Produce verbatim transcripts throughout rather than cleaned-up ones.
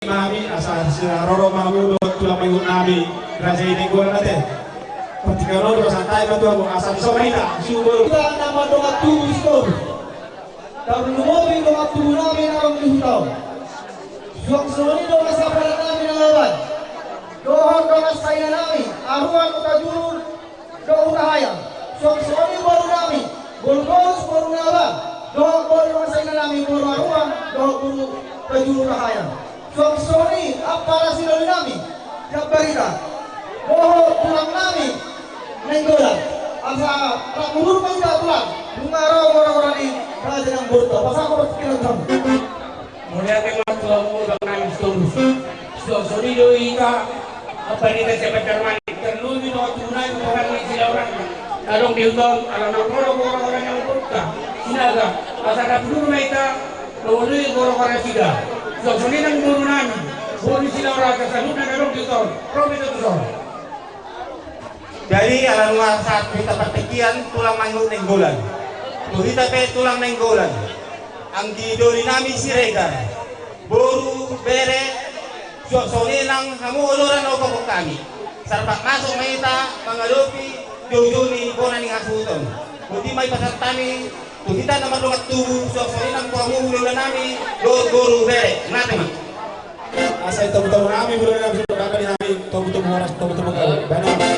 Nami asa siraroro ma hamu dohot tulang mangihut nami Raja i Nainggolan ate. Partingkian on do pasahat hami ma tu hamu asa dison ma hita. Suhut boru. Hita na mardongan tubu Sitorus. Tarlumobi dongan tubu nami na adong di huta on. Suang songon i dongan sabola nami na laban dohot dongan saingan nami Aruan Hutajulu dohot Hutahayang. Suang songon i boru nami, boru Torus, boru Naba, dohot boru dongan saingan nami, boru Aruan dohot boru Hutajulu, Hutahayang. Suang songon i ampara sidoli nami Sianbarita dohot tulang nami Nainggolan. Asa rap udur ma hita tulang, nunga ro gora-gora ni raja nang boruta. Pasahat ma partingkian on tu hamu. Mauliate ma tu hamu tulang nami Sitorus. Suang songon i do hita, ampara ni hita sian Banjarmanik, tarlumobi dongan tubu nami, tulang nami Silaoran na adong di huta on, ala naung ro do gora-gora ni boruta Sinaga. Asa rap udur ma hita, ro do i gora-gora nasida. Suang songon i nang boru nami, boru ni Silaoran, saluhutna na adong di huta on, ro ma hita tuson. Jadi ala nunga sahat tu hita partingkian tulang mangihut Nainggolan, tu hita pe tulang Nainggolan, anggi doli nami Siregar, boru, bere, suang songon i nang hamu oloran na hupaboa hami. Sarpak masuk ma hita mangadopi joujou ni bona ni hasuhuton. Boti ma i pasahat hami tu hita na mardongan tubu, suang songon i nang tu hamu hulahula nami dohot boru, bere. Mauliate ma. Asa i tobu-tobu nami, hulahula nami, suda bangga di hami, tobu-tobu horas, tobu-tobu gabe. Bahen ma.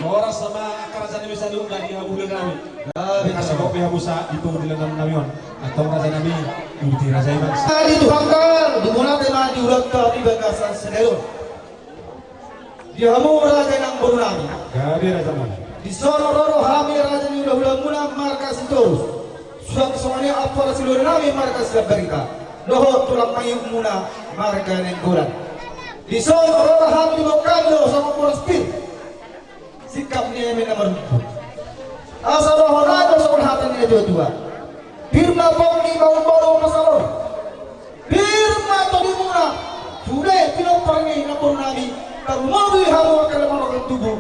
Horas ma angka raja nami saluhutna di hamu hulahula nami. Gabe. Kasih kopi hamu sa di pengadilan nami on. Antong raja nami, ikuti raja i bang. Di Tuhan kan, di muna tema di ulang tahun di bagasan sendiri. Di hamu raja nang boru nami. Gabe raja nami. Dison ro do hami raja ni hulahula muna marga Sitorus. Suang songon i ampara sidoli nami marga Sianbarita. Dohot tulang mangihut muna marga Nainggolan. Dison ro do hami, diboan hami do songon boras pir. Sikap ni eme na marumpu. Asa dohonon do songon hata ni na tua-tua. Pir ma pongki, bangun boru ma salor. Pir ma tondimuna. Sude pinompar ni na boru nami. Tarlumobi hamu angka na mardongan tubu.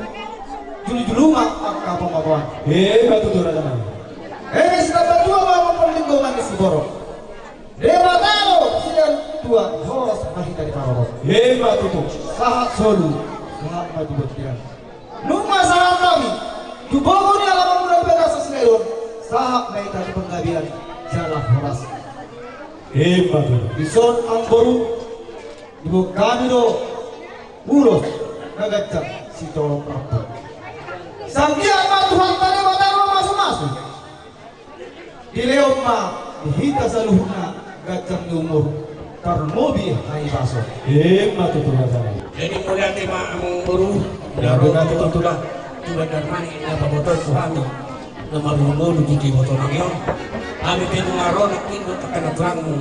Julu-julu ma angka pambaboan. Emma tutu raja nami. Eme sitambatua ma mamboan linggoman ni siborok. Debata do sian tua, horas ma hita diparorot. Emma tutu. Sahat solu, sahat ma tu bontean. Nunga sahat hami tu boru ni alaman muna di bagasan sendiri on, sahat ma hita tu panggabean jala horas. Emma tutu. Dison amang boru, diboan hami do ulos na ganjang sitolop rampot. Sanggiat ma Tuhanta Debata na Dilehon ma di hita saluhutna ganjang ni umur, tarlumobi hahipason. Ima tutu raja nami. Jadi mauliate ma amangboru. Ima tutu. Tulang, tulang darmani na pabotoon tu hami na marngolu-ngolu tu iboto nami on. Hami pe nunga ro nangkin dohot angka na tulangmu.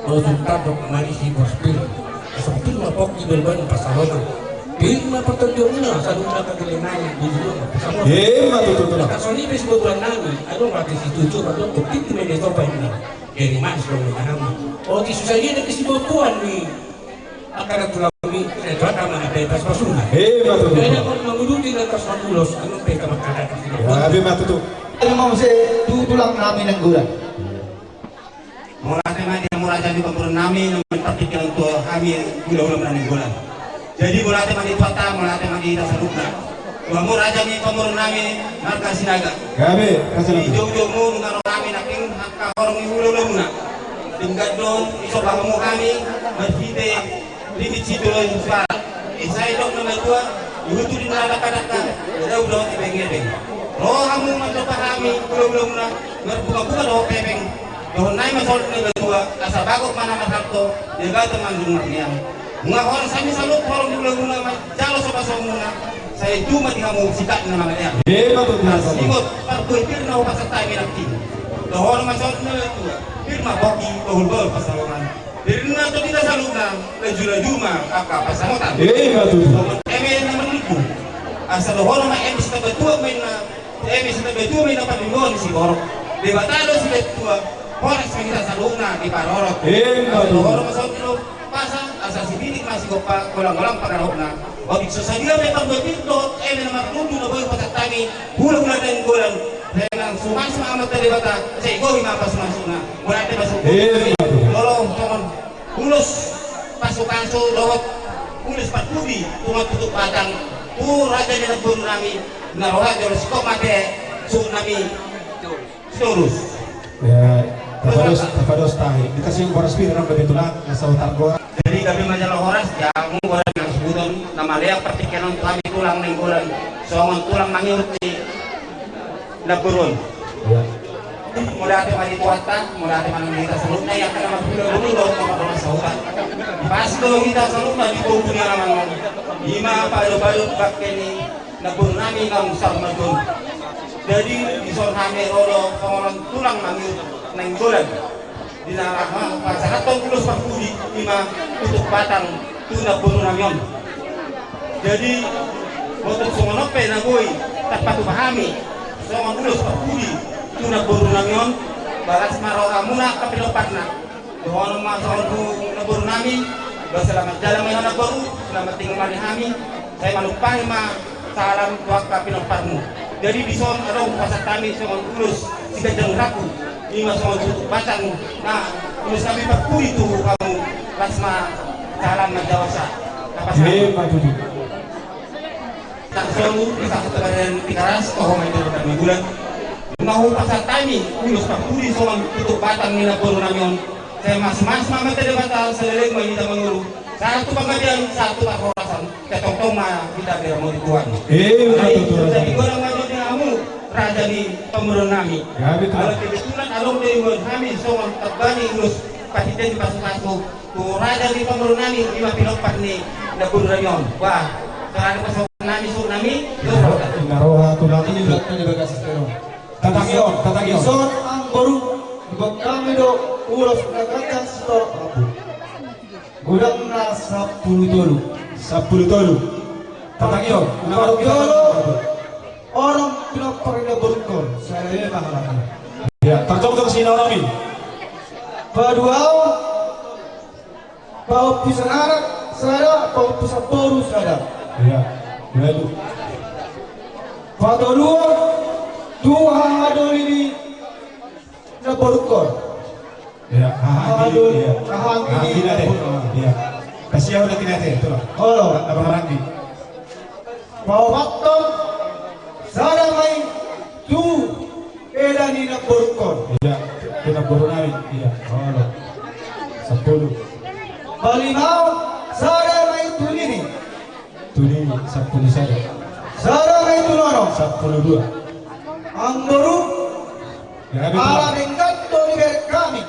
Dohot tandok marisi bospil. Asa pir ma pongki bolon pansalongan. Pir ma partondion na saluhutna angka gelleng nami di jolo. Ima tutu tulang. Songon i pe sibotoan nami, adong ma pe situtu, adong pe tingki ma i di topa inna. Jadi mas dong ni tanami. Otik susah i na pe sibotoan ni angka na tulang i, eh, tulang na mana pe pas-pasuna. Ima tutu tulang. Jadi on manguduti na pas mangulos, adong pe kamar kada. Ima tutu. Ima muse tu tulang nami Nainggolan. Mauliate ma di hamu raja ni pamoruon nami na mangartikan tu hami hulahula Nainggolan. Jadi mauliate ma di Tuhanta, mauliate ma di hita saluhutna. Tu hamu raja ni pamoruon nami marga Sinaga. Gabe, raja nami. Di joujoumu nunga ro hami nangkin angka horong ni hulahulamuna. Denggan do disombahonmu hami marhite ringgit sitio ni suara. Sai didok na matua, dihutu di na dakka-dakka, didok dohot di ebeng-ebeng. Ro hamu manjompa hami hulahulamuna, marbunga-bunga dohot hepeng. Dohonon nami ma songon na matua, asa bagot ma na marhalto, diagaton ma na marmeam. Nunga horas hami saluhut horong ni hulahulamuna manjalo sombasomuna, sai tubu ma di hamu sikat na mangalean. Ima tutu tulang. Taringot parbue pir na hupasahat hami nangkin. Dohonon ma songon na matua, pir ma pongki, bahul-bahul pansalongan. Pir ma tu hita saluhutna, laju-laju ma angka pansamotan. Ima tutu. Songon eme na marlinggu. Asa dohonon ma eme sitambatua ma inna, eme sitambatua ma inna parlinggoman ni siborok. Debata do sitambatua, horas ma hita saluhutna diparorot. Ima tutu. Asa dohonon ma songon i do, pasa, asa sipitik ma sigompa, golang-golang pangarahutna. Otik so sadia pe parbue pir dohot eme na marlinggu na boi hupasahat hami hulahula Nainggolan. Sai nang sumas ma Amanta Debata, sai gohi ma pasupasu-Na. Mauliate ma songon i. Ima tutu. Molo songon ulos pasupasu dohot ulos parpudi, tu tutup batang, tu raja ni namboru nami, na roha jolo singkop ma pe suhut nami Sitorus. Ya, tapados, tapados tahi. Dikasih boras pir nang bagi tulang, na sahutar goa. Jadi gabe ma jala horas, ya, molo boras na suhuton, na malean partingkian on tu hami tulang Nainggolan, songon tulang mangihuthon namboru on. Ya. Mauliate ma di Tuhanta, mauliate ma di hita saluhutna, ia angka na marhulahula dohot na marsahutan. Pas do hita saluhutna di boru ni alaman on. Ima padopadopan bangke ni namboru nami naung saur matua on. Jadi dison hami ro do songon tulang mangihuthon Nainggolan. Di na laho pasahathon ulos parpudi, ima tutup batang tu namboru nami on. Jadi, botul songon on pe na boi tarpatupa hami songon ulos parpudi tu namboru nami on, ba las ma rohamuna angka pinomparna. Dohonon ma songon tu namboru nami, ba selamat jalan ma i namboru, selamat tinggal ma di hami, sai manumpangi ma salam tu angka pinomparmu. Jadi dison adong hupasahat hami songon ulos siganjang ni rambu, ima songon tutup batang, na ulos nami parpudi tu hamu, las ma salam na jaosa. Ima tutu. Tang solu, di sahat tu badan Tigaras, toho ma i tu badan Nainggolan. Nunga hupasahat hami ulos parpudi songon tutup batang ni namboru nami on. Sai masumasu ma Amanta Debata, saleleng ma hita mangolu. Sahat tu panggabean, sahat tu parhorasan. Sai tongtong ma hita diramoti Tuhan. Ima tutu. Jadi godang ma jolo di hamu raja ni pamoruon nami. Gabe tutu. Ala kebetulan adong do di hami songon tamba ni ulos parhitean ni pasupasu tu raja ni pamoruon nami, ima pinompar ni namboru nami on. Bah, raja pamoruon nami, suhut nami. Ima roha tulang. Ima roha tulang. Ima roha tulang. Tatangion, tatangion. Dison amangboru, diboan hami do ulos na ganjang sitorop rambu. Godangna sampulu tolu. Sampulu tolu. Tatangion. Parjolo, horong pinompar ni namborungkon, sada ma halak i. Ya, tarjongjong sinaon nami. Paduahon, pahompu sanggar sada, pahompu namboru sada. Ya, baik. Patoluhon, tu hahadoli ni namborungkon. Ya, hahadoli, hahadoli, ya. Hahadoli, hahadoli, ya. Ya. Kasihan udah tidak ada, itulah. Olo. Apa lagi? Paopathon, sada ma i tu eda ni namborungkon. Iya, tu namboru nami, iya. Olo. Sampulu. Palimahon, sada ma i tu nini. Tu nini, sampulu sada. Sada ma i tu nono. Sampulu dua. Amangboru. Ala denggan do dibereng hami.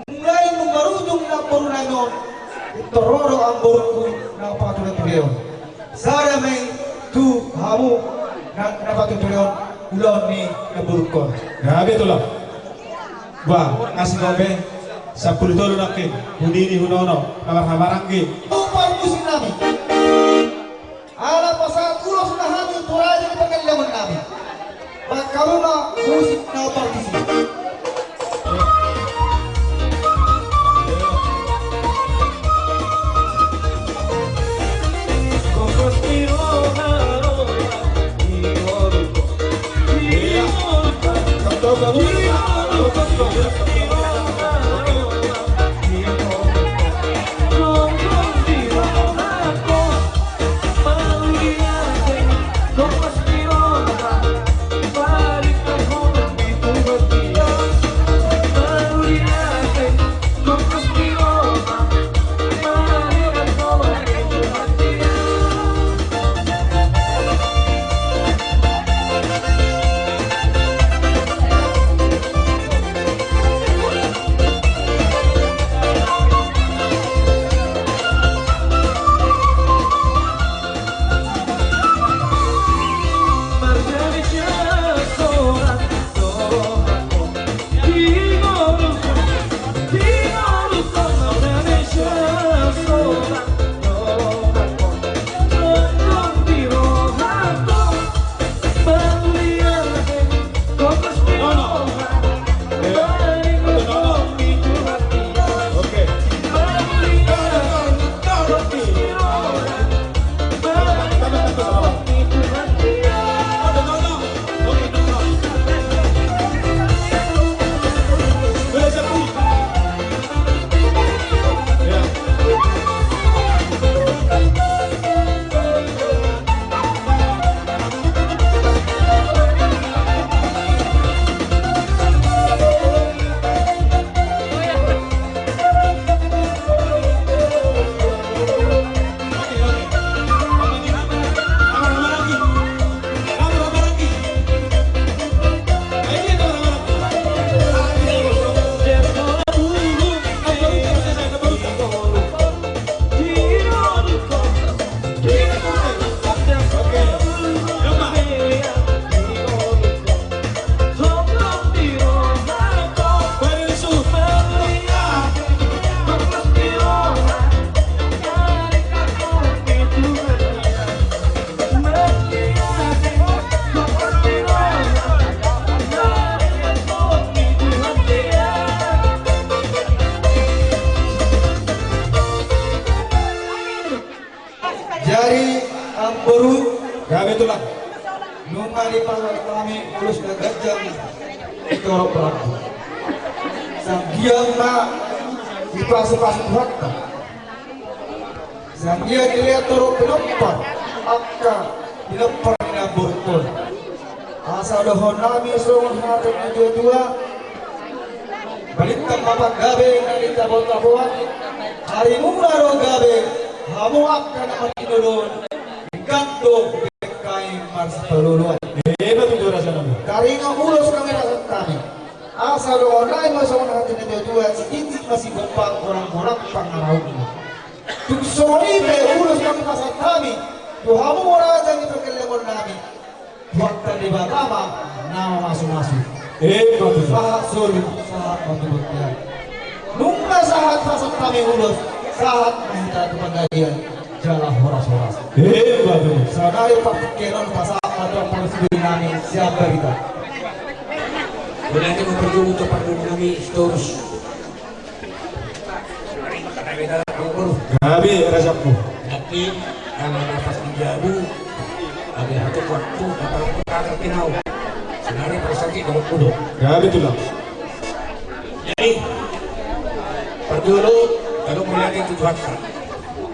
Mulai nunga marujung namboru nami on, pintor ro do amborungku na patule-tule on. Sada ma i tu hamu na, na patule-tule on, ulaon ni namborungkon. Gabe tulang. Bah, asing kau be, sampulu tolu nangkin, hudini hunono, na marhamaranggi. Umpar musik nami. Ala pasahat ulos ma hami tu raja ni pargellengon nami. Mangkaluar ma musik na umpar musik. Jadi, amboru, gabe tulang. Nunga dipasahat hami ulos na ganjang di torop rambu. Sanggiang ma dipasu-pasu Tuhanta. Sanggiang dilehon torop pinompar, angka pinompar ni namborungkon. Asa dohonon nami songon hata ni natua-tua: Balintang ma panggabean na nitabo-taboan, arimuna do gabe, hamu angka na martinodohon, denggan do dibereng hami marsipaolo-oloan. Ema tutu raja nami. Taringot ulos na hupasahat hami. Asa dohonon nami ma songon hata ni natua-tua: Sitinggit ma sigompa, godang-godang pangarahutna. Tung songon i pe ulos na hupasahat hami tu hamu raja ni pargellengon nami, Tuhanta Debata ma na mamasu-masu. Emma tutu. Sahat solu, sahat ma tu bontean. Nunga sahat pasahat hami ulos, sahat ma hita tu panggabean jala horas-horas. Emma tutu. Saonari partingkian on pasahat ma tu amporik sidoli nami sian Barita. Berarti memperjuang untuk partai nami Sitorus. Gabe, rajaku. Tapi, kalau nafas di jabu, ada satu waktu, kata aku kagak kenal. Sebenarnya perasaan sih dong kudo. Gabe tulang. Jadi, parjolo, kalau melihat itu Tuhan,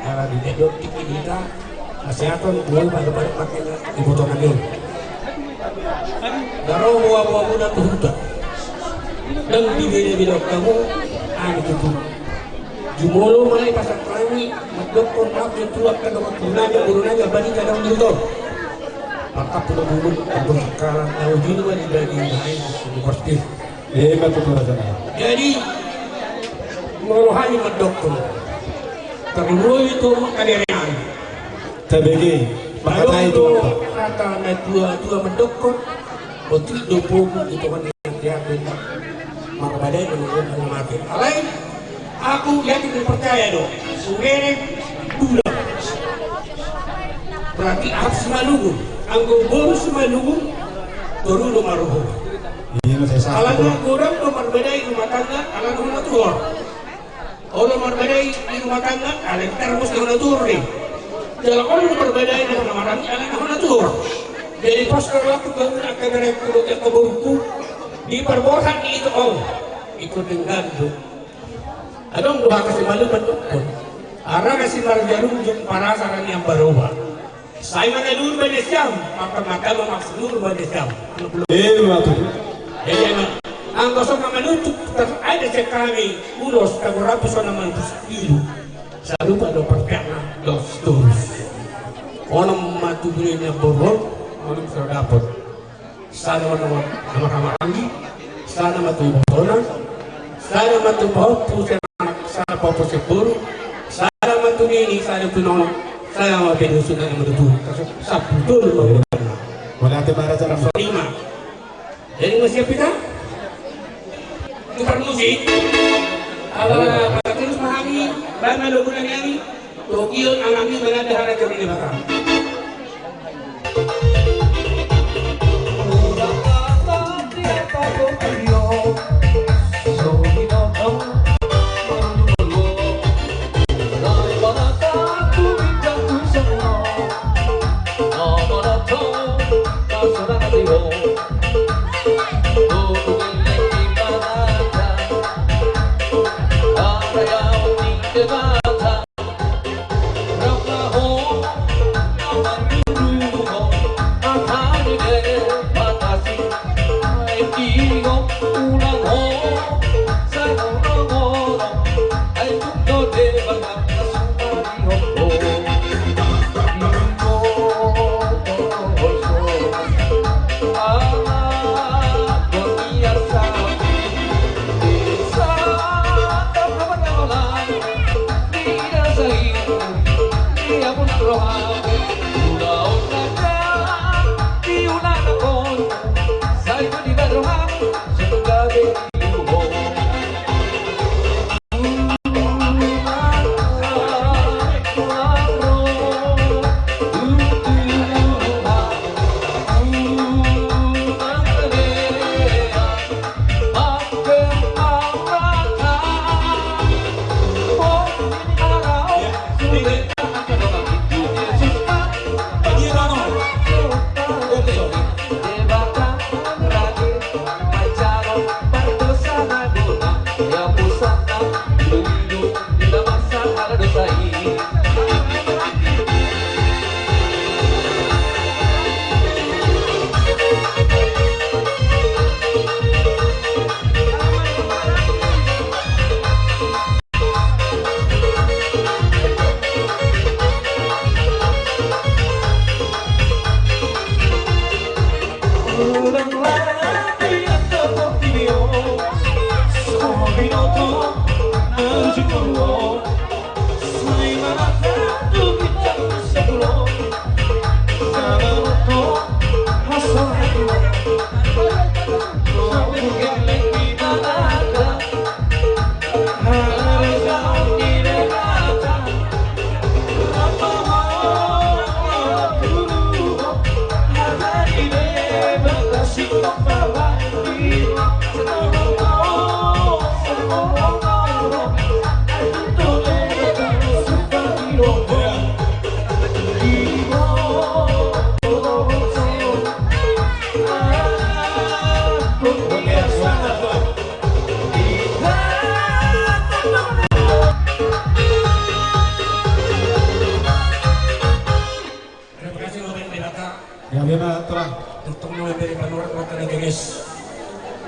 kalau di dedo, kita, Hasehatan do pado-pado pake na di poto nami on. Daro boa-boamuna tu huta. Dang dibina-bina hamu, ani tutu. Jumolo ma i pasahat hami, mandokkon maaf jo tu angka dongan tubu nami, boru nami, Barita na di huta on. Mantap, pulo bulu, kampung sekarang, tahu dulu kan, dari lain, seperti. Eh, betul, betul, betul. Jadi, molo hami mandokkon, terlalu itu mengkaderean. Tabege, maka adong itu do apa? Hata na tua-tua mandokkon, otik do pogu di Tuhan. Yakin marbadai do na mate. Alai, aku yakin dan percaya do, sumereng bulan. Berarti harus Simalungun. Anggo boru Simalungun, toru do marhobas. Iya, saya satu. Alana godang do marbadai rumah tangga, alana hona tuhor. Olo marbadai di rumah tangga, alai tarmus na hona tuhor ni. Jala olo marbadai di rumah tangga, alai na hona tuhor. Jadi pos terlaku bangun angka berengku, angka borungku, di parbosan di itu ong. Ikut dengan tu. Adong do hata Simalungun mandokkon. Ara na simarjarunjung parasa ra nian baroba. Sai ma na luhut baen siam, maka maka ma maksud luhut baen siam. Eh, betul. Jadi, anggo songon na manutup, terus ada sekali ulos, tagorapu songon na manutup ilu. Salupa do parpiakna dos torus. Onom ma tu bere ni borhat, onom so dapot. Sada ma tu amang-amang i, sada ma tu ibotona, sada ma tu pahompu sian anak, sada pahompu sian boru, sada ma tu nini, sada tu nono, sada ma pe dohot sude na martua. Sampulu tolu ma. Mauliate ma raja. Lima. Jadi, masih apa kita? Tukar musik. Ala, pada terus ma hami, baen ma lagu nami. Tokio nami mananda harajaon ni Debata. Terima kasih, Bapak Pendeta. Ya, memang telah. Untuk memberi penurut mata na jenis.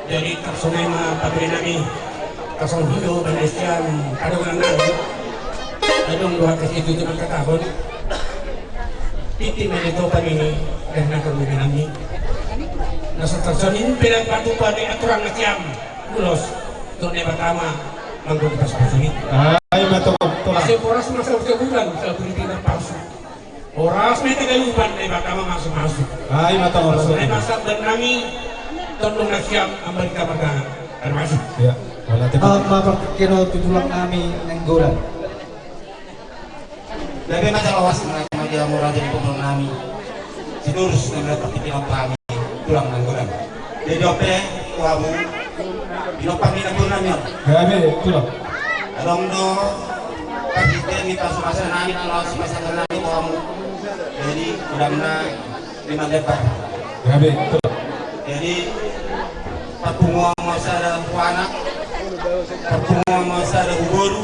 Jadi, tarsongon i ma pabere nami, tarsongon i do baen sian, adong nang, adong do hata situtu mangkatahon. Titi ma di topan ini. Karena kami menangi. Na so tarsongon i pe na patupa ni aturan na siam. Ulos. Tong na pertama manggohi pasupasu i. Ai ma tong. Asa horas ma saur sabulan, saur sabulan na pasu. Horas ma hita galupan na pertama masuk-masuk. Ai ma tong. Horas ma hita galupan nami. Tondong na siam ambar hita martangan. Terima kasih. Ya. Wala te. Mama parkeno tu tulang nami Nainggolan. Gabe ma jala horas ma di hamu raja ni pamoruon nami. Sitorus na melekat di pinop nami tulang Nainggolan. Jadi ope tu hamu pinop nami na pur nami on. Gabe tulang. Adong do pasti ni pasupasu nami na laos pasupasu nami tu hamu. Jadi ulang na lima lebar. Gabe tulang. Jadi parpunguan ma sada tu anak, parpunguan ma sada tu boru,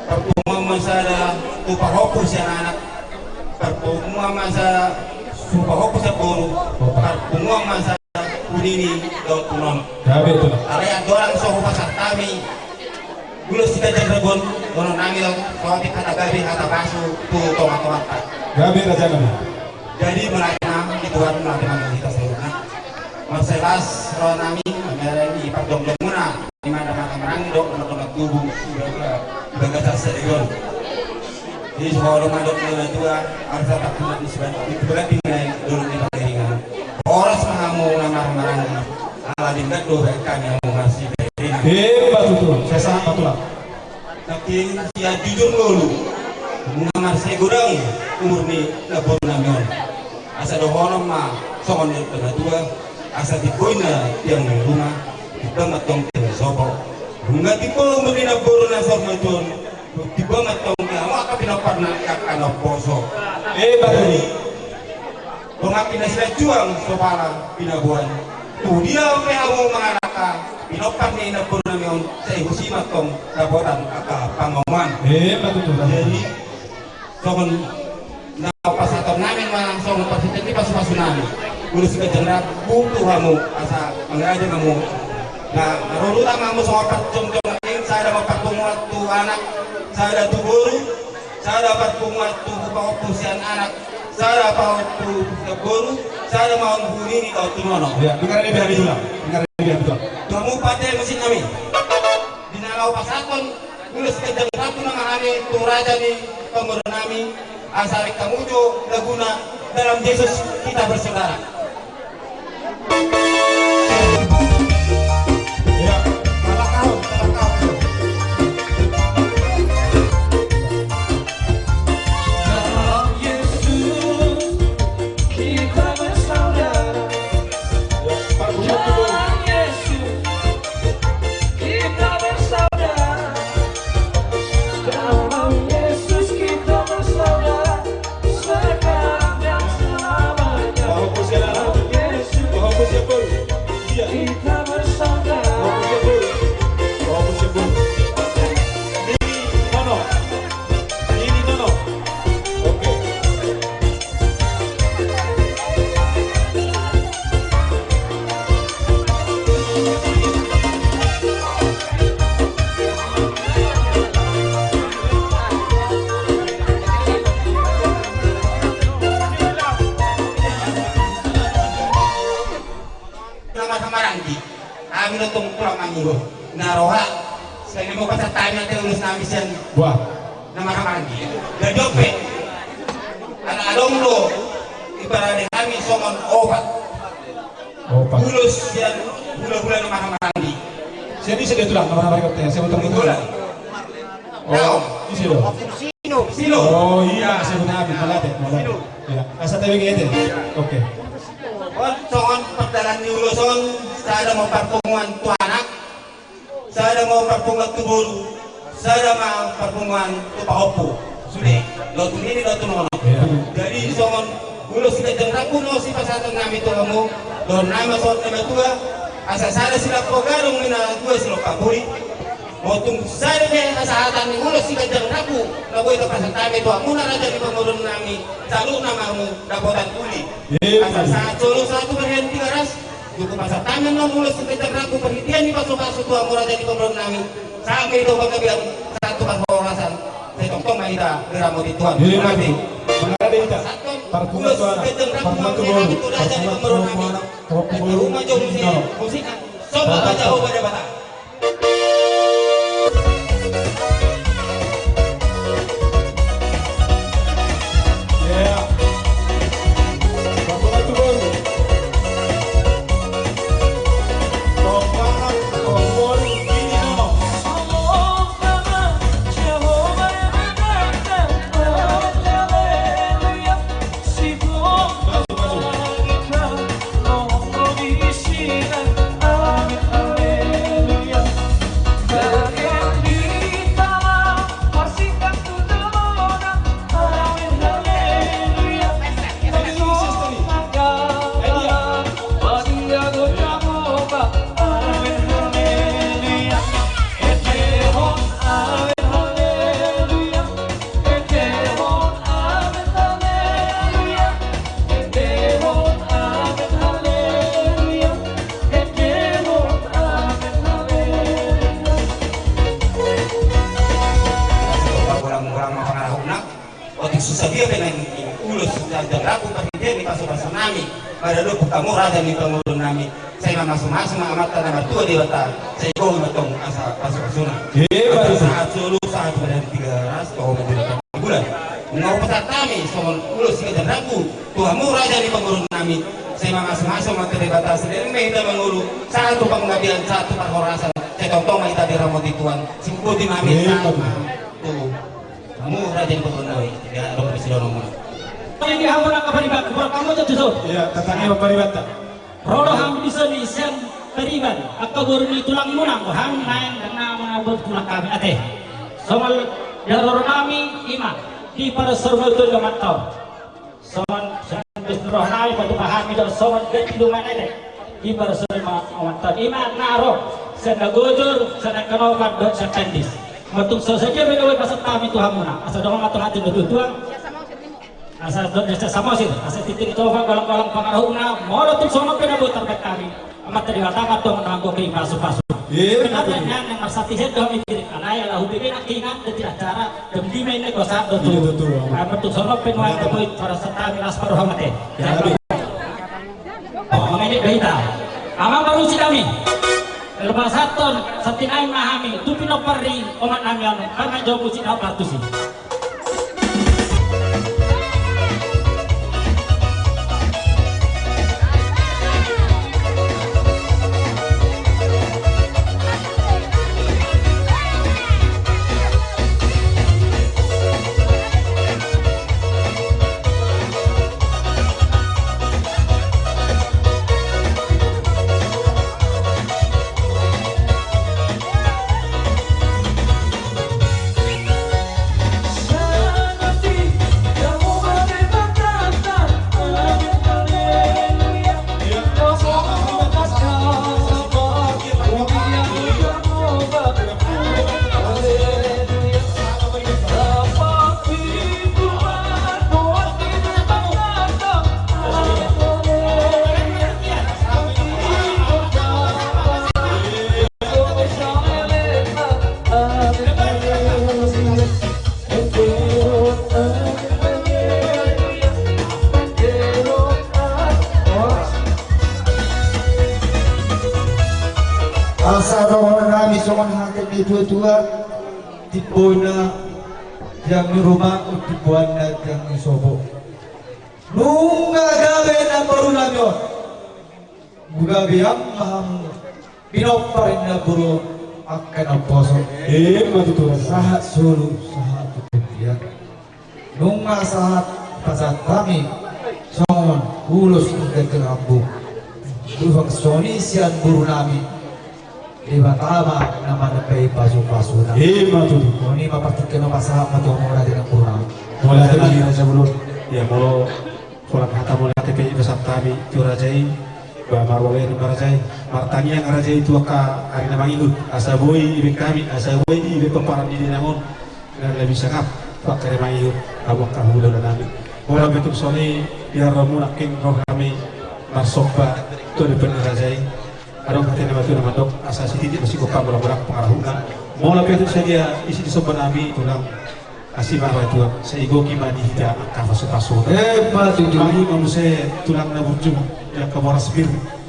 parpunguan ma sada tu pahompu sian anak, parpunguan ma sada tu pahompu sian boru, parpunguan ma sada tu nini dohot tu nono. Gabe tulang. Alai andorang so hupasahat hami ulos siganjang ragam, dohonon nami do, so hata gabe hata pasu tu tonga-tonganta. Gabe raja nami. Jadi mauliate ma di Tuhan, mauliate ma di hita saluhutna. Mansai las roha nami mamereng di parjongjongmuna di Amang Marhamaranggi dohot dongan tubu di bagasan sadari on. Jadi so hudok ma dohot na tua, asa tak kumat di siban itu berarti naik dulu di Panggalingan. Horas ma hamu na marhamaranggi. Ala denggan do baen hami hamu marsiperenan. Emma tutu, sai sahat ma tulang. Nangkin sian jujur ngolu, nunga marsai godang umur ni namboru nami on. Asa dohonon ma songon na tua, asa timboi na tiang ni ruma, timbang ma tong tiang ni sopo. Nunga timbo umur ni namboru na saur matua on, timbang ma tong tiang angka pinomparna angka na umposo. Emma tutu. Dongan na sijuang so pala pinaboan. Tu dia pe hamu mangalangka pinompar ni namboru nami on, sai husi ma tong dapotan angka pangomoan. Emma tutu. Jadi songon na pasahaton nami ma songon parhitean ni pasupasu nami. Ulos siganjang ragam tu hamu asa mangaji hamu. Na marorot ma hamu songon parjongjong nami, sada ma parpunguan tu anak, sada tu boru, sada parpunguan tu pahompu sian anak, sada pahompu sian boru, sada ma on tu nini dohot tu nono. Ya, dengar ini biar itulah. Dengar ini biar itulah. Tu hamu pande musik nami. Di na laho pasahathon ulos siganjang ragam nami hami tu raja ni pamoruon nami, asa rek hamu jo laguna Dalam Yesus Kita Bersaudara. Dalam Yesus kita bersaudara. Dalam Yesus kita bersaudara. Dalam Yesus kita bersaudara. Sekarang dan selamanya. Pahompu sian anak. Dalam Yesus kita bersaudara. Pahompu sian boru. Pahompu sian boru. Nini nono. Nini nono. Oke. Nama sama Ranggi. Hami do tong tulang nami do. Na roha. Sai na mau pasahat hami ate ulos nami sian. Wah. Nama sama Ranggi. Jadi ope. Anak adong do. Ibarat hami songon opat. Opat. Ulos sian hula-hula nama sama Ranggi. Sian ise dia tulang nama sama Ranggi? Sian tulang. Tulang. Oh, ise do? Sino. Sino. Oh iya, sebut habis, mauliate, mauliate. Sino. Iya, asa T W G T. Oke. On songon pardalan ni ulos on, sada ma parpunguan tu anak, sada ma parpunguan tu boru, sada ma parpunguan tu pahompu. Sude, dohot tu nini, dohot tu nono. Iya. Jadi songon ulos siganjang ragam na sipasahaton nami tu hamu, dohonon nami songon na tua, asa sada silangkap gadong, ninna na tua silangkap pudi. Molo tung sada pe hasahatan ni ulos siganjang ragam na boi tapasahat hami tu hamuna raja ni pamoruon nami, saluhutna ma hamu dapotan uli. Asa sahat solu sahat tu berhen Tigaras. Tung pasahat hami annon ulos siganjang ragam parhitean ni pasupasu tu hamu raja ni pamoruon nami. Sahat ma hita tu panggabean, sahat tu parhorasan. Sai tongtong ma hita diramoti Tuhan. Terima kasih. Sahat. Parhata tu anak, parhata tu boru, parhata tu boru, anak, parhata tu boru. Parhata tu boru. Somba ma Jahowa Debata. Otik so sadia pe naeng ulos dan rapu parhitean ni pasupasu nami, maradophon hamu raja ni pangurunami. Sai mamasumasu ma Amanta na martua Debata, sai gol ma tong asa pasupasuna. Sahat solu, sahat badan tiga ras, toho ma di bulan. Nunga hupasahat hami songon ulos sian rapu tu hamu raja ni pangurunami. Sai mamasumasu ma Amanta Debata, sai leleng ma hita mangolu, sahat tu panggabean, sahat tu parhorasan. Sai tongtong ma hita diramoti Tuhan. Siboti ma hami tu hamu raja ni pangurunami. Ia, adong pe sidohonon muna. Ia, tatangi ma pariban. Ro do hami dison sian pariban, angka boru ni tulangmuna, hami naeng na mangabot tulang hami ate. Songon daroronami i ma, diparsormatuan do mantau. Songon, songon bis rohanami, patupa hami do songon ganti lumanete. Diparsormatuan do mantau i ma na ro sian Nagojur, sian Kanopan dohot sian Tandis. Molo tung so sadia pe do i pasahat hami tu hamuna, asa dohot ma tu hami tu natuatua. Asa dohot ni Samosir, asa tintin ni Toba, golanggolang pangarahutna, molo tung songon pe na boi tarbahen hami, Amanta Debata ma tong na manggohi pasupasu. Ia, betul. Nang marsapinggan do hami, alai ala hubege nangkiningan di acara, jam lima i na gosa do tu. Ia, betul. Molo tung songon pe nuaeng na boi pasahat hami, las ma roham ate. Ia, betul. Amang, pasahathon santi nami ma hami tu pinompar ni omaknami on, parmaen jo musik na partusi. Asa dohonon nami songon hata ni natuatua, timboan na tiang ni ruma, timboan na tiang ni sopo. Nunga gabe na boru nami on. Gabe ma hamu pinompar ni namboru angka naposo. Ima tutu. Sahat solu, sahat tu bontean. Nunga sahat pasahat hami songon ulos ni ganti lambung. Ulos songon i sian boru nami. Debata ma na manambai pasupasuna. Ima tutu. Songon i ma partingkian on, pasahat ma tu hamu raja ni namboru nami. Mauliate ma di raja bolon. Ia, molo holan hata mauliate pe dipasahat hami tu raja i, ba marwaweri ma raja i, martangiang raja i tu angka ari na mangihut, asa boi dibahen hami, asa boi dibahen pomparan ni inang on na labi sangap tu angka ari na mangihut, hamu angka hulahula nami. Molo pe tung songon i, di ari on nangkin ro hami marsomba tu adopan ni raja i. Adong hata ni natuatua na mandok, asa sititi ma sigompa, golanggolang pangarahutna. Molo pe tung sadia isi ni somba nami, tulang. Asi ma roha ni Tuhan, sai gohi ma di hita angka pasupasu. Emma tutu. Mangido ma muse tulang na burju, di angka boras pir,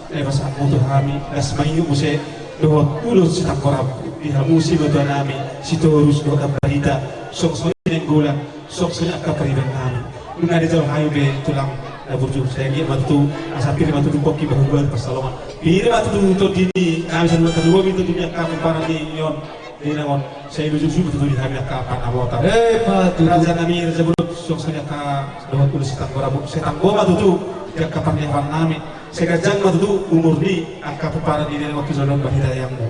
na dipasahat hamu tu hami, laos mangido muse dohot ulos sitanggo rambu di hamu sibotoan nami, Sitorus dohot Ambarita, songon i Nainggolan, songon i angka pariban nami. Nunga dijalo hami be tulang na burju, sai anggiat ma tutu, asa pir ma tutu pongki bahu baru pansalongan. Pir ma tutu tondi ni hami saluhutna, tarlumobi tondi ni angka pomparan ni on. Di na on, sai ujung-ujung tutu di hami angka panabota. Emma tutu. Raja nami, raja bolon, suang songon i angka dohot ulos sitanggo rambu, sai tanggo ma tutu di angka parniahapan nami, sai ganjang ma tutu umur ni angka pomparan ni na on tu joloan barita yangmu.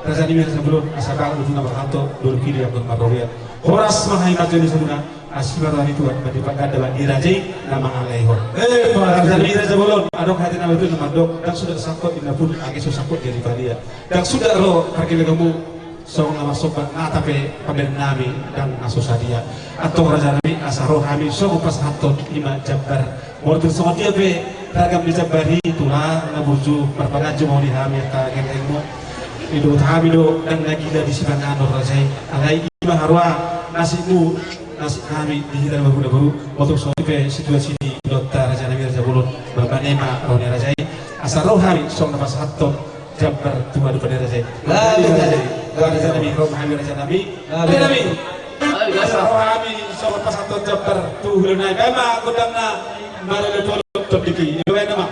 Raja nami, raja bolon, asa bagot tutu na marhalto, dolok i do anggo marrobean. Horas ma hami martelu sabuna. Asi ma roha ni Tuhan, mandok panggabean di raja i na mangalehon. Emma tutu. Raja nami, raja bolon, adong hata na mandok, ndang suda sangkot inna pun, age so sangkot jadi padia. Ndang suda ro pargellengonmu songon na marsomba, nata pe pambahenan nami ndang na so sadia. Antong raja nami, asa ro hami songon pasahathon i ma jambar. Molo tung songon dia pe ragam ni jambar i, tulang na burju, marpaganjang ma di hami angka gellengmu. Didohot hami do ndang na gila di sipanganon raja i. Alai i ma haroa nasibmu, nasib hami di hita na marboru. Molo tung songon i pe situasi ni ulaonta, raja nami, raja bolon, mambahen ma roha ni raja i, asa ro hami songon na pasahathon jambar tu adopan ni raja i. Gabe, gabe. Raja nami, ro ma hami, raja nami. Gabe. Raja nami. Asa ro hami songon pasahathon jambar tu hulahula nami. Bahen ma gondangna, marolopolop tondingki. Bahen ma.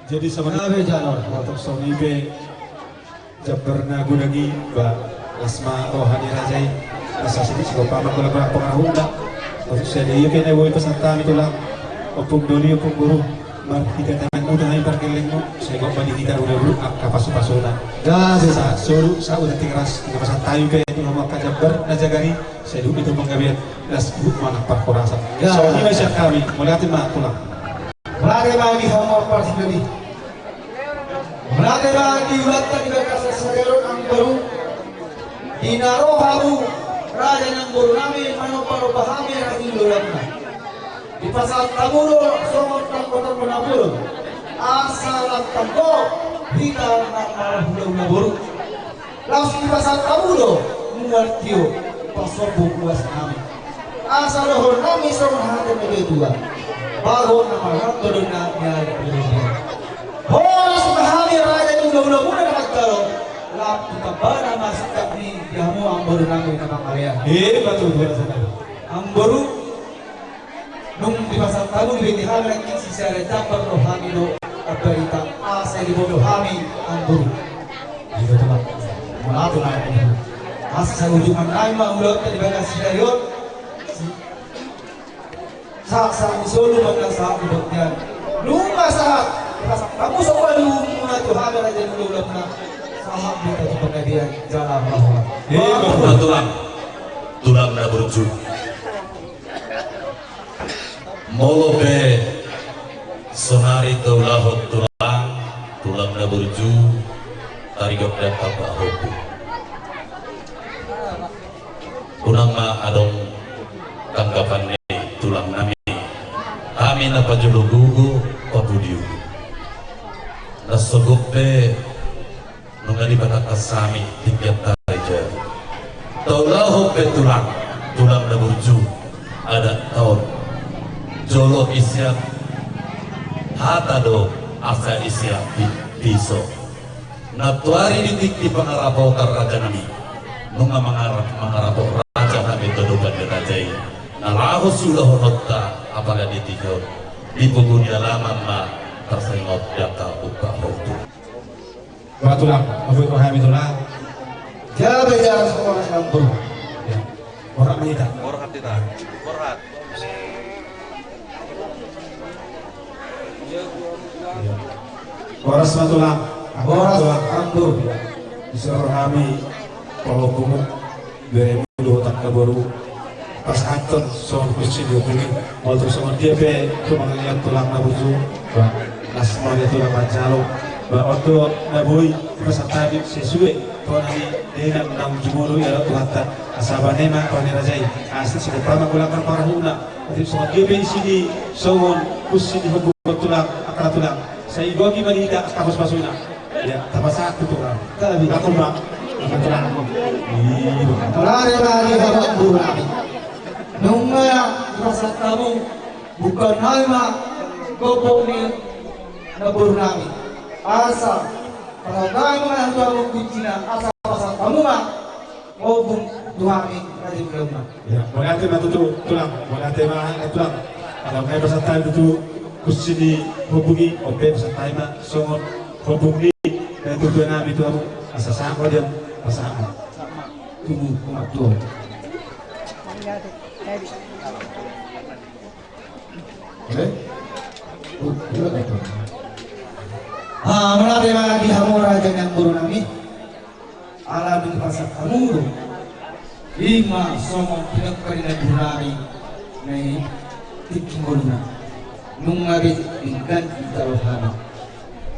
Jadi sabar. Gabe jalo. Molo tung songon i pe jambar na godang i, ba las ma roha ni raja i. Asa sititi sigompa ma golang-golang pangarahutna. Maksud sada i pe na boi pasahat hami tulang, ompung doli, ompung boru, marhite tanganmu do hami pargellengmu, sai gok ma di hita hulahula angka pasupasuna. Gabe. Asa solu, saut hita tingras, ina pasahat hami pe tu hamu angka jambar na jagar i, sai dihut i tu panggabean, las dihut ma nang parhorasan. Gabe. Songon i ma sian hami, mauliate ma tulang. Mauliate ma di hamu parsidoni. Mauliate ma di hulahulam di bagasan sadari on, amangboru. Di na ro hamu raja ni amangboru nami, manomba-nomba hami raja ni hulahula. Dipasahat hamu do songon tanggo-tanggo na bolon, asa lam tanggo hita na marhulahula boru. Laos dipasahat hamu do mual tio pasombu uas nami. Asa dohonon nami songon hata ni natuatua: Bagot na marlanto do na nialap ni lobian. Horas ma hami raja ni hulahula muna na manjalo, lam tu tambana ma singkat ni di hamu amangboru nami na mangalean. Emma tutu, raja nami. Amangboru, nunga dipasahat hamu do di hami nangkin sisada jambar rohami do. Barita asa diboto hami, Amangboru. Ito, Tulang. Mauliate ma, Amangboru. Asa ujungan nai ma ulaonta di bagas sidari on. Sahat-sahat ni solu ma na sahat di bontean. Nunga sahat. Rasa kamu soal lu muna tu hami raja ni ulaonta. Sahat di tatu pangadian jala bahwa. Eh, Tulang. Tulang na burju. Molo pe sonari taulahon tulang, tulang na burju, taringot dangka pahompu. Unang ma adong tanggapan ni tulang nami. Hami na pajolo gogo, papudiu. Na sogot pe nunga dipatangkas hami tingki antari jabu. Taulahon pe tulang, tulang na burju, adat taon. Jolo isian hata do asa isian pi-, piso. Nantoari di tingki pangarapotan raja nami. Nunga mangarap, mangarapot raja hami tu dongan ni raja i. Na laho siulahononta apala di tingki on. Di pogu ni alaman ma tarsaingot dangka pahompu. Ba tulang, abu itu hami tulang. Jabe jalan sekolah sambung. Ya. Borhat ma hita. Borhat hita. Borhat. Ya. Boras ma tulang. Boras, tulang. Sambung. Disuruh hami, kalau bungut. Beremu dohot angka boru pasahathon songon kunci di ombungi. Molo tung songon dia pe tumangalian tulang na burju, ba las ma dia tulang manjalo. Ba on do na boi pasahat hami sesuai tona ni dengan naung jumolo ia Tuhanta. Asa bane ma roha ni raja i asa sidopa ma golangkon parahutna. Tapi songon dia pe isi ni songon kunci di ombungi tulang, angka tulang. Sai gogi ma di hita angka pasupasuna. Ya, tapasahat tu tulang. Tabi. Tabi. Tabi. Tabi. Tabi. Tabi. Tabi. Nunga pasahat hamu, bukan hal ma gogo ni na boru nami. Asa pasahat hamu ma tu hamu kuncina, asa pasahat hamu ma. Ombung tu hami, raja ni ulaonta. Ya, mauliate ma tutu, tulang. Mauliate ma, eh, tulang. Ala nunga pasahat hami tutu, kunci ni ombungi, on pe pasahat hami ma, songon ombung ni, eh, tutu nami tu hamu, asa sahat ma dia, pasahat ma. Tubu, umat tuo. Eh? Ah, mauliate ma di hamu raja ni amangboru nami. Ala dung pasahat hamu do. Ima songon pinungka ni na boru nami. Na i tingki ngoluna. Nunga be denggan di jalo hami.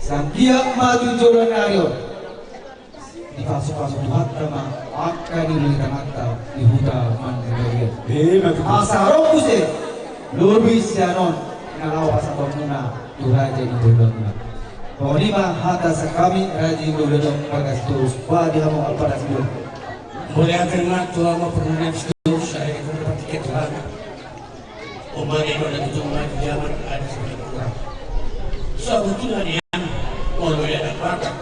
Sanggiat ma tu joloan ni ari on. Dipasupasu Tuhanta ma angka ni uli tanganta di huta Mandailing. Ima tutu. Asa ro muse lobi sian on na laho pasahatonmuna tu raja ni ulaonmuna. Songon i ma hata sian hami raja ni ulaon on, bagas torus, ba di hamu Alpadas Bulu. Mauliate ma tu hamu Alpadas Bulu, sai dapat tiket Tuhan. Omari pada tutu maju jaman ada sebelah kurang. Sebetulnya dia kalau ada bakat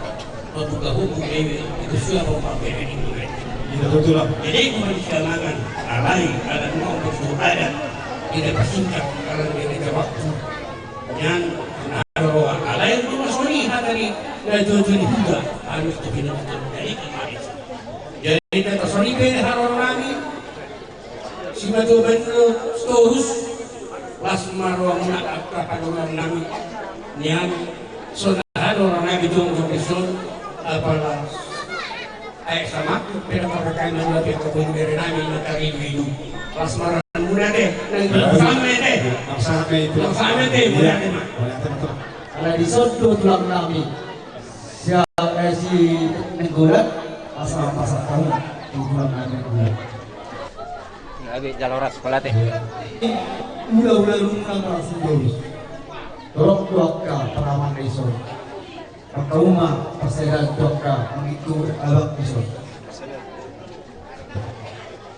membuka hukum ini itu siapa pemakai ini. Ito tutu, tulang. Jadi kembali siamangan alai ada mau bersuruh ada tidak tersingkat karena dia ada waktu. Yang ada roa alai rumah soni hata ni dan tutu di huda harus dibina betul. Jadi kembali. Jadi kita soni beda harus lagi. Simatua Bandung, Sitorus, las ma rohamuna angka panguruan nami, nian, songon aha do roha nami jongjong dison, apala, eh, sama, peda pakai manua pe angka boru bere nami, na taridu-idu. Las ma rohamuna de, nang same de. Nang same itu. Nang same de, iya. Mauliate ma. Mauliate ma. Ala dison do tulang nami. Siap, eh, si Nainggolan, asa pasahat hamu, tulang nami Nainggolan. Lagi jalo ras, mauliate. Ula-ula nunga marasinggomi. Torop do angka paraman dison. Angka uma parserahan tu angka mangingkuri abang dison.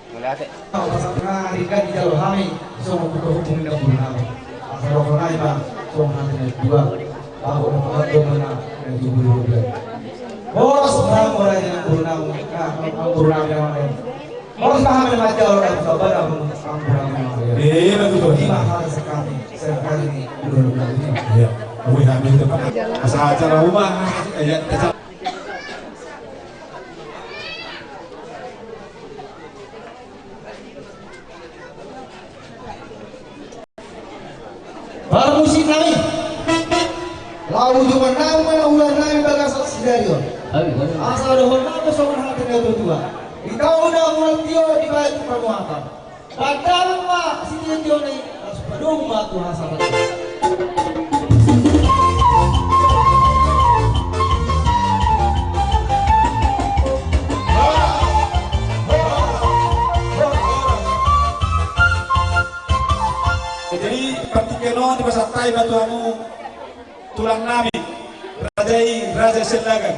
Mauliate. Pasahat nari kan dijalo hami songon buka hukum ni na boru nami. Asa roha nai ma songon hata ni dua. Baru na pangandom na na tubu di hukum. Boras ma hamu raja ni na boru nami. Nah, na boru nami. Boras ma hami na manjalo na buka bana na boru nami. Iya, betul. Ima hata sian hami, sian hami ni boru nami. Iya. Ui, hami tu, asa acara uma, ya, acara. Parmusik nami. Lagu juman nami, mana ular nami bagasan sidari on. Asa dohon nami songon hata ni natuatua. Di taon na ulang tio di balik pamuatan. Padahal ma sitio-tio ni, harus padung ma tu hasaratan. Jadi, partingkian on dipasahat hami ma tu hamu tulang nami, raja i, Raja Siallagan.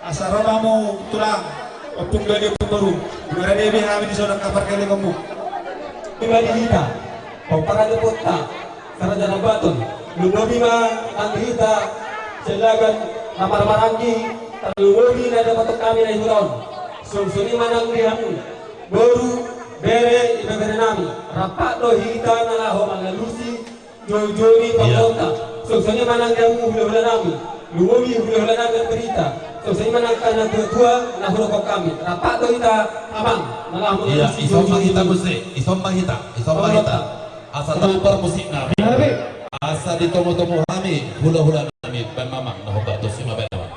Asa ro ma hamu tulang, ompung dua ni ompung boru. Di mana debe hami di son angka parkelengonmu. Di mana hita, pomparan ni ompunta, Raja Nabaton. Lumobi ma nang di hita, Siallagan, na marhahamaranggi, tarlumobi na dapotan hami na di huta on. Songon i ma nang di hamu, boru, bere, ibebere nami. Rap do hita na laho mangalusi, jolo-jolo ni, iya, pangkota. Songon i ma nang di hamu hulahula nami. Lumobi hulahula nami na berita. Songon i ma nang angka natuatua na hudok hami. Rap do hita, amang. Iya, ison ma hita muse, ison ma hita, ison ma hita. Asa tampar musik nami. Asa ditomu-tomu hami hulahula nami, baen ma amang, na hombar tusi ma baen amang.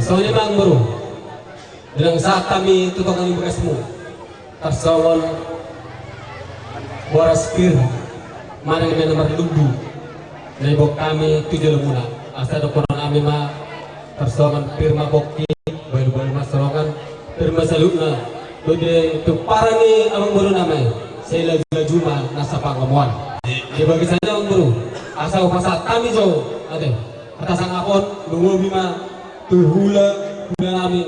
Songon i ma amang boru. Di na sahat hami tu tonga ni bagasmu. Tarsongon boras pir manang na marlumbu na diboan hami tu jolomuna. Asa dohonon nami ma, tarsongon pir ma pongki, balu-balu ma songon pir ma saluhutna. Dohot di pomparan ni amang boru nami, sai laju-laju ma nasa pangomoan. Di bagasan i amang boru, asa hupasahat hami jo, ate, hata sangap on, lumobi ma tu hulahula nami,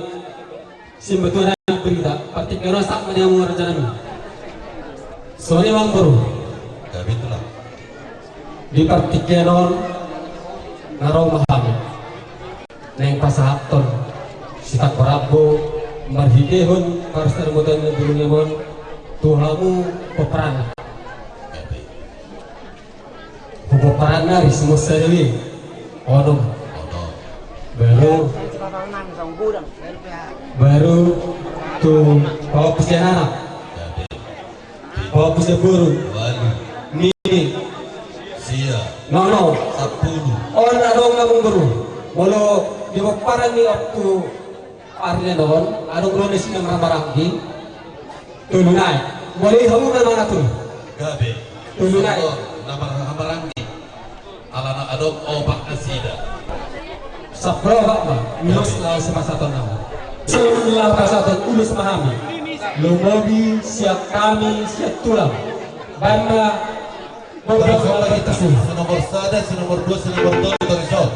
Simbatuan nami, berita, partingkian on sahat ma di hamu raja nami. Songon i ma amang boru. Gabe tulang. Di partingkian on na ro ma hami naeng pasahathon sitangko rambu marhitehon parsaurmatuaon ni borungkon on tu hamu pomparanna. Gabe. Pomparanna ri Simusa Dewi. Onom. Baru, baru tu pahompu sian anak. Pahompu sian boru. Walu. Nini. Sia. Nono. Sampulu. On adong amang boru. Molo di pomparan ni Ompu Arlen on, adong do na sian na marhahamaranggi. Tolu nai. Molo i hamu na mangatur. Gabe. Tolu nai. Songon na marhahamaranggi. Alana adong opat nasida. Sampulu opat ma. Ulos laho sipasahaton nama. Songon laho pasahaton ulos ma hami. Lumobi sian hami sian tulang. Baen ma. Baru songon hita, si nomor sada, si nomor dua, si nomor tolu, dari son.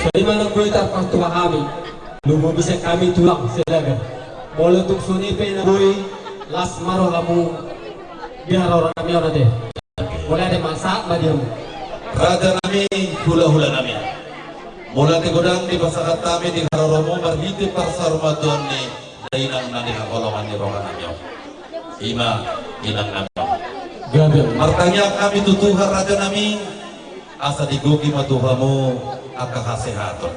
Jadi ma na boi tarpatupa hami, lumobi sian hami tulang Silagan. Molo tung songon i pe na boi, las ma rohamu di haroro nami on ate. Molo ate ma sahat ma di hamu. Raja nami, hula-hula nami. Molo ate godang dipasahat hami di haroromu marhite parsaurmatuaon ni dainang na di haholongan ni roha nami on. I ma inang nami on. Gabe. Martangiang hami tu Tuhan raja nami, asa digohi ma tu hamu angka hasehaton,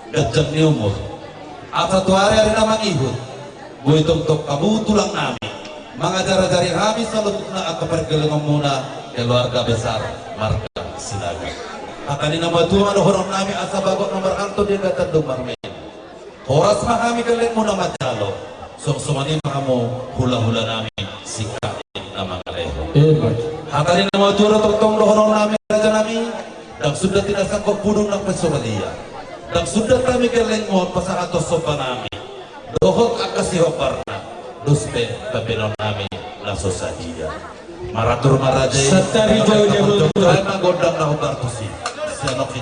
ganjang ni umur, asa tu ari-ari na mangihut, boi tongtong hamu tulang nami mangajar-ajari hami saluhutna angka pargellengonmuna keluarga besar marga Silagan. Hata ni na matua ma dohonon nami, asa bagot na marhalto di angka tandu marmina. Horas ma hami gellengmuna manjalo, songon songon i ma hamu hula-hula nami singkat na mangalehon. Emma. Hata ni na matua do tongtong dohonon nami raja nami, ndang suda tinasangkon pudung nang pe so badia. Ndang suda hami gellengmu on pasahathon somba nami dohot angka sihombarna, dos pe pambahenon nami na so sadia. Maratur maraja i. Santabi jolo jolo. Jolo ma gondang na hombar tusi. Sianok i.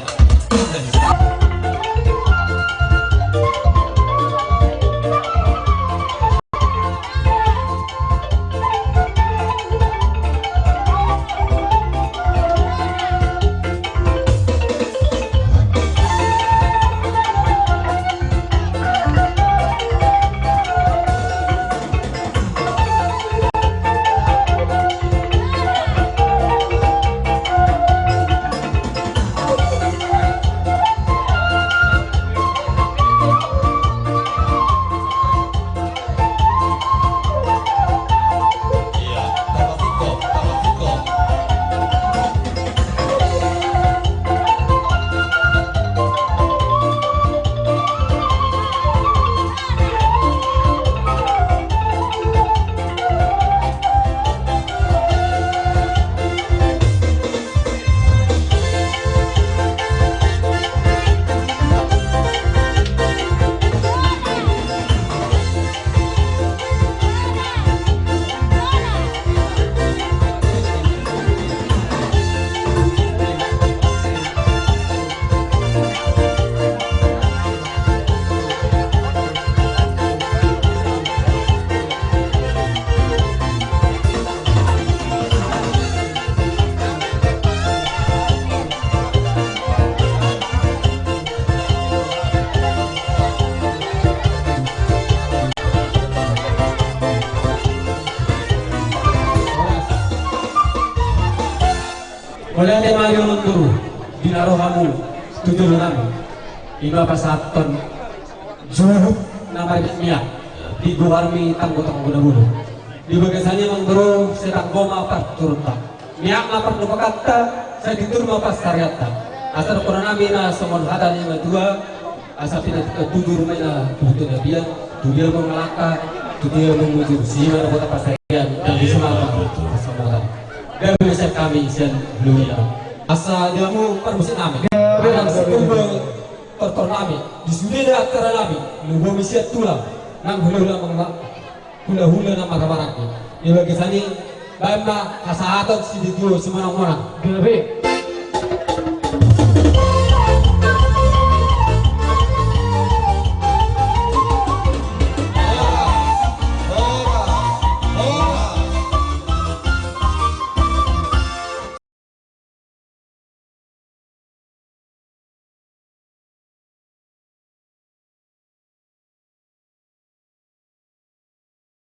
Mauliate ma di hamu boru, di na ro hamu tu jolo nami. I ma pasahathon juhut na marmiak di goarmi tanggotanggo na bolon. Di bagasan i amang boru, sai tanggo ma parturunta. Miak ma partumpakanta, sai tutu ma pansarianta. Asa dohonon nami na songon hata ni na matua, asa pinatupa tubu rumahna tu butuh na bian, tu dia mengalangka, tu dia menguji, si mana kota pasarian, dan di semua pasamutan. Dan bisa kami sian Luya. Asa di hamu parmusik nami. Gabe, gabe, gabe. Tortor nami, di sude acara nami, lumobi sian tulang, nang hula-hula mangma-, hula-hula na marhahamaranggi. Di bagasan i, baen ma hasahaton sitio simonang-monang. Gabe.